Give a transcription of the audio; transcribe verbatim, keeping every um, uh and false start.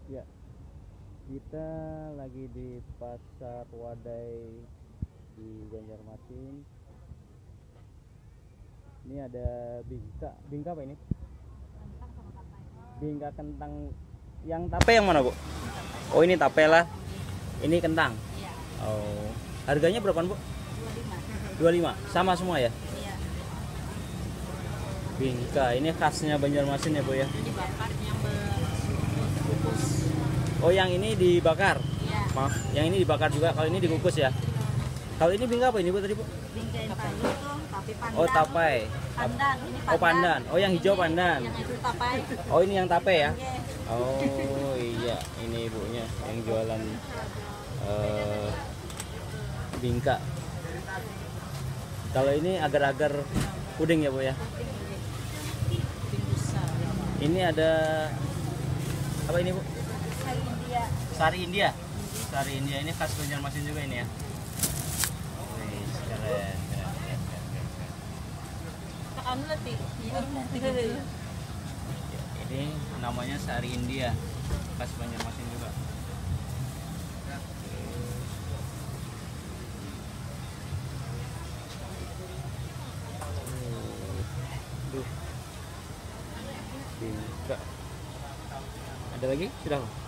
Ya, kita lagi di Pasar Wadai di Banjarmasin. Ini ada bingka. Bingka apa ini? Bingka kentang. Yang tape yang mana, Bu? Oh, ini tape lah. Ini kentang. Iya. Oh. Harganya berapaan, Bu? Dua lima. Dua lima. Sama semua ya? Iya. Bingka. Ini khasnya Banjarmasin ya, Bu ya? Ini dibakar yang berkukus. Oh, yang ini dibakar? Iya. Maaf, yang ini dibakar juga. Kalau ini dikukus ya? Kalau ini bingka apa ini, Bu, tadi, Bu? Bingka yang palu tuh, tapi pandan. Oh, tapai. Pandan, ini pandan. Oh, pandan. Oh, yang hijau pandan. Yang itu tapai. Oh, ini yang tape ya? Iya. Oh, iya, ini ibunya yang jualan eh bingka. Kalau ini agar-agar puding ya, Bu ya? Puding besar. Ini ada apa ini, Bu? Sari India. Sari India. Sari India ini khas Banjarmasin juga ini ya. Wih, keren, keren, keren, keren, keren. Tekan dulu, Ti. Iya. Ini namanya sari India, khas Banjarmasin juga. Duh. Bingka. Ada lagi? Sudah.